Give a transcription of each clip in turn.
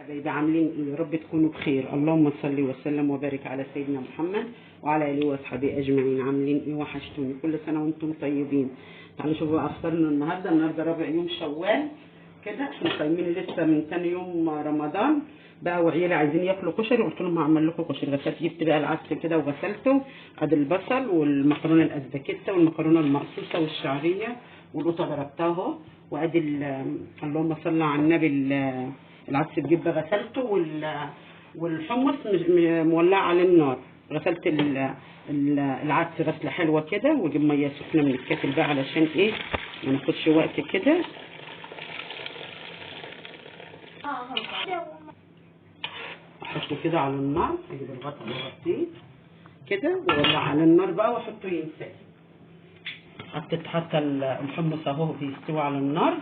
حبايبي عاملين ايه؟ يا رب تكونوا بخير. اللهم صل وسلم وبارك على سيدنا محمد وعلى اله وصحبه اجمعين. عاملين ايه؟ وحشتوني، كل سنة وانتم طيبين. تعالوا شوفوا بقى افطارنا النهارده. النهارده رابع يوم شوال كده، احنا صايمين لسه من ثاني يوم رمضان بقى، وعيالي عايزين ياكلوا كشري، قلت لهم هعمل لكم كشري. غسلت، جبت بقى العدس كده وغسلته، ادي البصل والمكرونه الاسباجيتا والمكرونه المقصوصه والشعريه والقوطه ضربتها اهو، وادي اللهم صل على النبي العدس بجبه غسلته، والحمص مولعه على النار. غسلت العدس غسله حلوة كده، واجيب مية سخنة من الكاتل بقى علشان ايه ما ناخدش وقت كده. احطه كده على النار، اجيب الغطا واغطيه كده واولع على النار بقى واحطه ينسى. حطيت حتى الحمص اهو بيستوي على النار،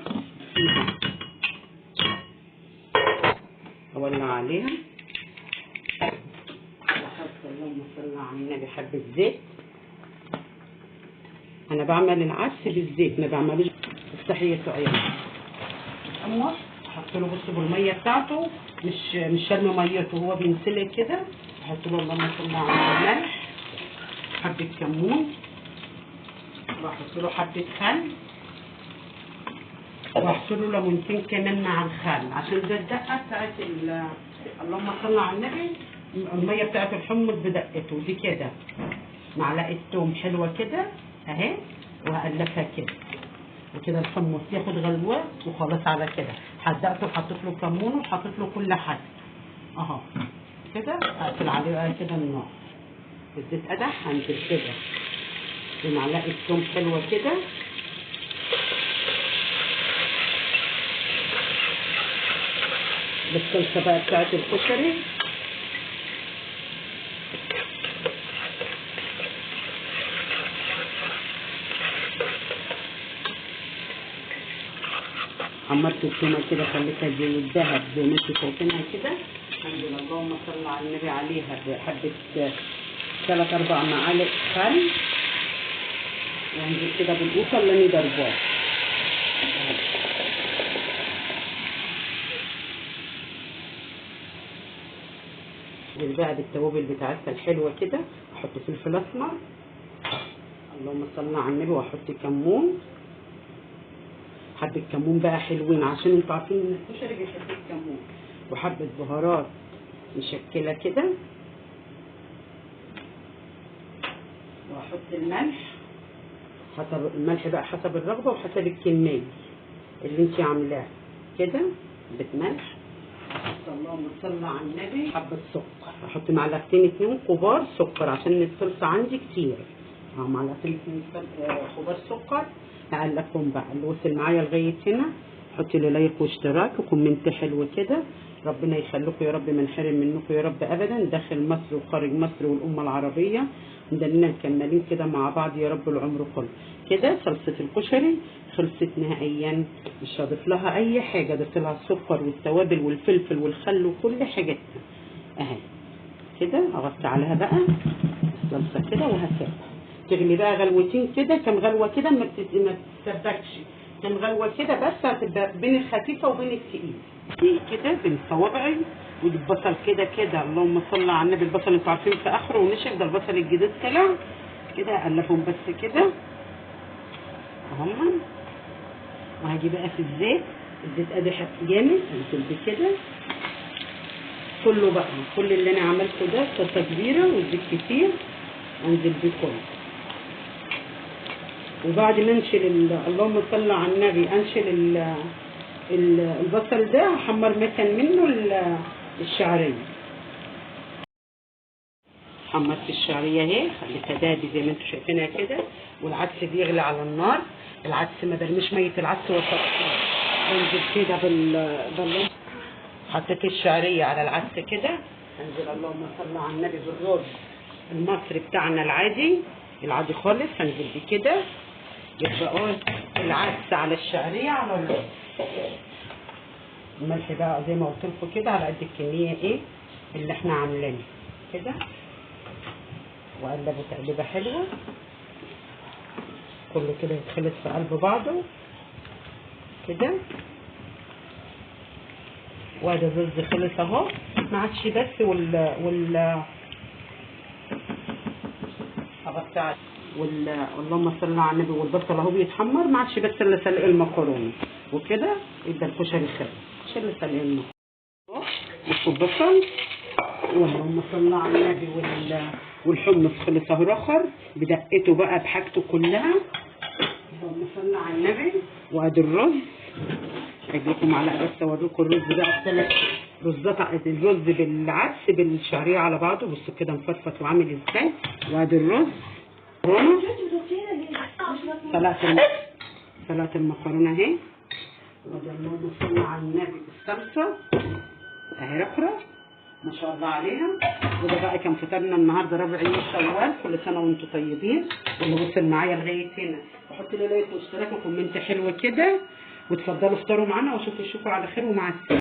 اولع عليها. احط اللهم صل على النبي حبه زيت. انا بعمل العدس بالزيت، ما بعملوش. افتحي يا سعيد الحمص، احط له بصوا بالمية بتاعته، مش شرم ميته، هو بينسلق كده. احط له اللهم صل على النبي ملح، حبه كمون، واحط له حبه خل، واحط له ليمونتين كمان مع الخل، عشان ده الدقة بتاعت اللهم صل على النبي المية بتاعت الحمص بدقته دي كده. معلقه توم حلوة كده اهي، وهقلبها كده وكده. الحمص ياخد غلوه وخلاص على كده. حدقته وحطيت له كمون وحطيت له كل حاجة اهو كده. اقفل عليه بقى كده النار. الزيت قدح، هنزل كده بمعلقه توم حلوة كده، بالصلصه بقى بتاعت الكشري. حمرت التومه كده، خليتها زي الذهب زي ما انتوا شايفينها كده. هنزل اللهم صل على النبي عليها بحبه 3 4 معالق خل، وهنزل كده بالقوطه اللي انا ضرباها. انزل بقى بالتوابل بتاعتها الحلوة كده. احط فلفل اسمر، اللهم صل على النبي، واحط كمون، حبة كمون بقى حلوين عشان انتوا عارفين ان الكشري بيحب الكمون، وحبة بهارات مشكلة كده، واحط الملح حسب الملح بقى حسب الرغبة وحسب الكمية اللي انت عاملاها كده. حبة ملح، اللهم صل على النبي، حبة سكر، احط معلقتين 2 كبار سكر عشان الصلصة عندي كتير. معلقتين 2 كبار سكر. هقلبهم بقى. اللي وصل معايا لغاية هنا حطي لي like واشتراك و comment حلو كده. ربنا يخليكم يا رب، ما نحرم منكم يا رب ابدا، داخل مصر وخارج مصر والامه العربية. ندلنا مكملين كده مع بعض يا رب العمر كله كده. صلصه الكشري خلصت نهائيا، مش هضيف لها اي حاجة، ضفت لها السكر والتوابل والفلفل والخل وكل حاجتها اهي كده. اغطي عليها بقى الصلصه كده وهسيبها تغلي بقى غلوتين كده، كام غلوه كده، ما تتسبكش، كام غلوه كده بس، هتبقى بين الخفيفة وبين التقيل كده بين صوابعي. والبصل كده كده اللهم صل على النبي، البصل انتوا عارفين في اخره ونشف، ده البصل الجديد طلع كده. اقلبهم بس كده اهم. وهاجي بقى في الزيت، الزيت ادي جامد، انزل بكده كله بقى، كل اللي انا عملته ده طاسه كبيرة والزيت كتير، انزل بيه كله. وبعد ما انشل اللهم صل على النبي، انشل البصل ده، هحمر مكان منه الشعرية. حمرت الشعرية اهي، خليتها دهبي زي ما انتم شايفينها كده. والعدس بيغلي على النار، العدس ما برميش مية العدس وصفيه، انزل كده بال حطيت الشعرية على العدس كده. انزل اللهم صل على النبي بالرز المصري بتاعنا العادي، العادي خالص. هنزل بيه كده، يبقى العدس على الشعرية على الرز. الملح بقى زي ما قلت لكم كده على قد الكمية ايه اللي احنا عاملينها كده. واقلبه تقليبه حلوة كله كده يتخلط في قلب بعضه كده. وادي الرز خلص اهو، ما عادش بس وال اغطي اللهم صل على النبي. والبصل اهو بيتحمر، ما عادش بس الا سلق المكرونه وكده يبقى الكشري خلص. مش الا سلق المكرونه والبصل، واللهم صل على النبي. والحمص خلص اهو رخر بدقته بقى بحاجته كلها، اللهم صل على النبي. وادي الرز، اجيب لكم معلقه بس اوريكم الرز بقى، 3 رزات، الرز بالعدس بالشعريه على بعضه. بصوا كده مفرفط وعامل ازاي. وادي الرز سلقت المكرونه اهي. وادي اللهم صل على النبي الصلصه اهي رخره ما شاء الله عليها. وده بقى كان فطارنا النهارده ربع يوم شوال. كل سنة وانتم طيبين. واللي وصل معايا لغاية هنا وحط لي like واشتراك و comment حلو كده، وتفضلوا افطروا معانا، واشوفكم على خير ومع السلامة.